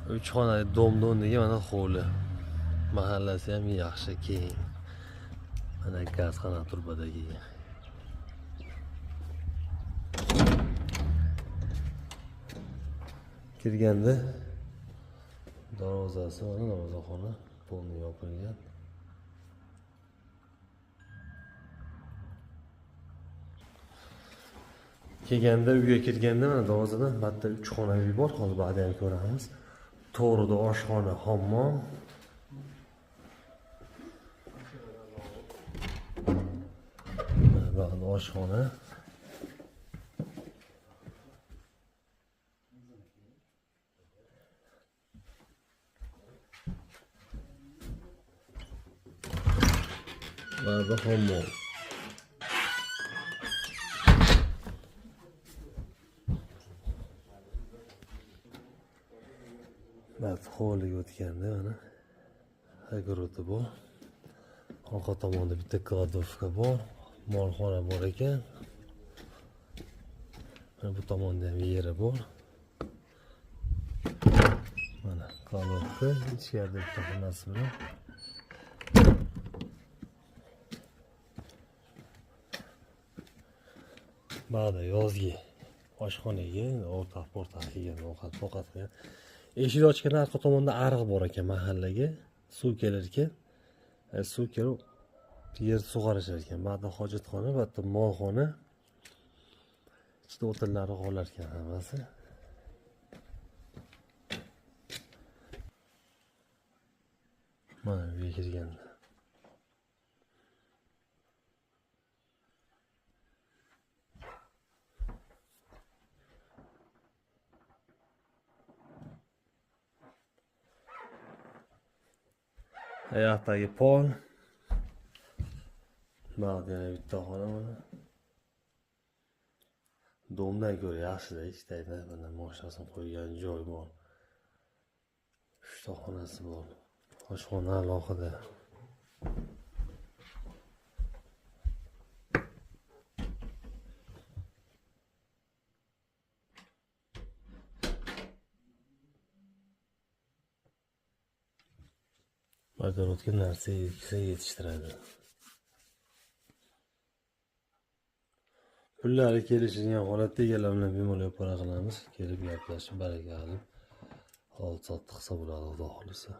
3 xonali domni o'rniga mana hovli. Mahallasi ham yaxshi, keng. Mana gazxona turbada kelgan. Kirganda darvozasi mana darvozaxona polni yopilgan. Kelganda uyga kirganda mana darvozadan bitta 3 xona uy bor, hozir ba'da ham ko'ramiz. To'g'rida oshxona, hammom. Mana bu yoqda oshxona. Va bu hammom. Ba'zi hovliga o'tganda mana огород bor. Orqa tomonda bitta kladovka bor, molxona bor ekan. Mana bu tomonda ham yeri bor. Mana kladovka, ichkarida bitta xonasi bilan. Ba'da yozgi oshxonaga o'rtaq kelgan ovqat qilgan. Eshik ochganda arqa tomonda ariq bor ekan mahallaga. Suv kelar ekan. Suv kelib yer sug'orishar ekan. Ba'da hojatxona, ba'da molxona. Ichida o'tinlari qolar ekan hammasi. Mana uyga kirganda. Oyoqdagi pol. Ba'da yana bitta xona mana. Domdan ko'ra yaxshida ishlaydi. Mana mashinasini qo'ygan joy bor. 3 ta xonasi bor. Oshxona alohida. Огородga narsa eksa yetishtiradi. Pullari kelishgan holatda egalar bilan bemalol para qilamiz. Kelib gaplashib, baraka qilib, oldi sotdi qilsa bo'ladi, Xudo xohlasa.